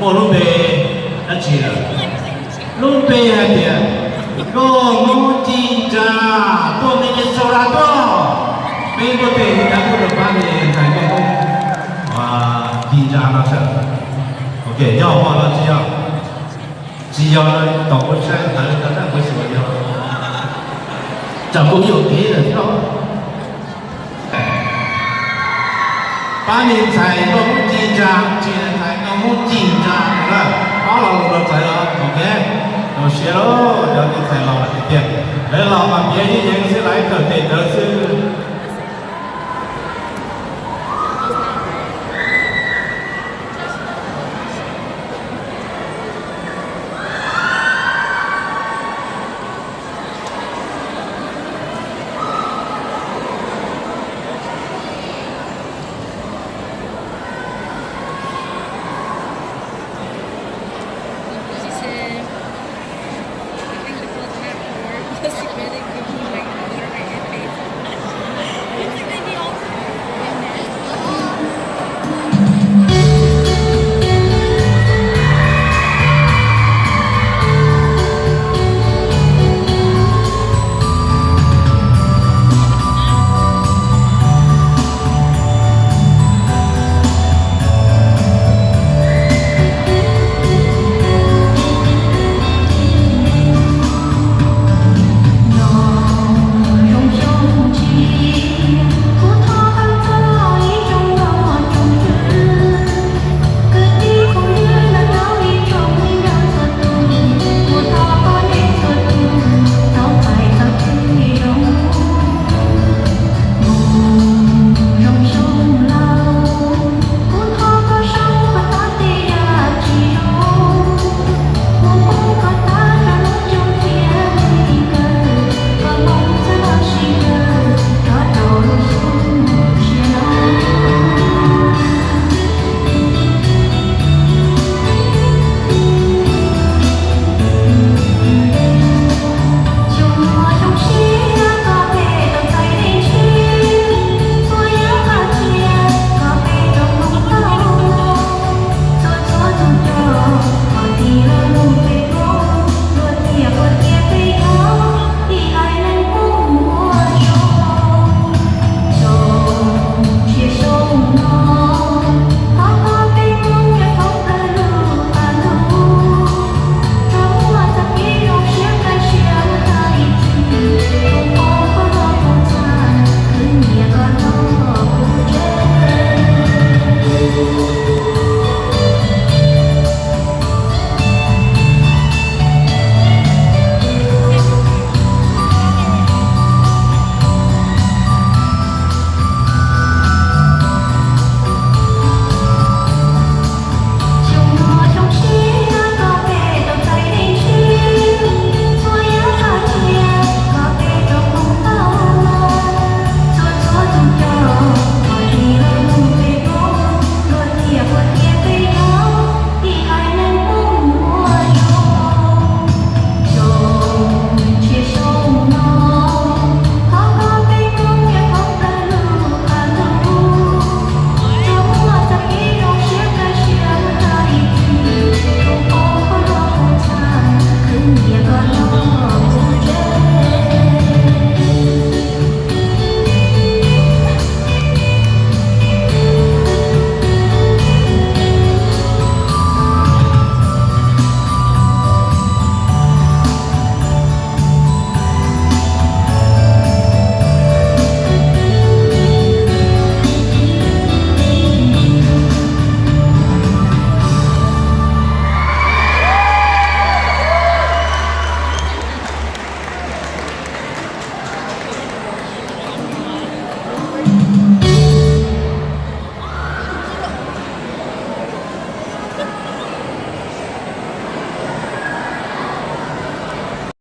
Muaj lub npe dab tsi lawm? Lub npe hais tias koj Hmoob Ci Ntsa, tuaj Minnesota tuaj. Peb npuaj teg li cas kuj rau pab li ntxhais koj Hmoob Ci Ntsa no sawv. Ok, yog hmo no tsis yog? Tsis yog, tom kuv saib ntawv rau sab kuv xyuas yog. Tsam kuv yuam kev lawm thiab. Pab niag ntxhais nkauj Hmoob Ci Ntsa, tsis niag ntxhais nkauj Hmoob Ci Ntsa no na, pab lo lus rau txawv los ok. Zoo siab lauj, cov niag ntxhais los tiag tiag, lawv los mas piav yeej yeev xwb, lawv kawm tes ntawd xwb.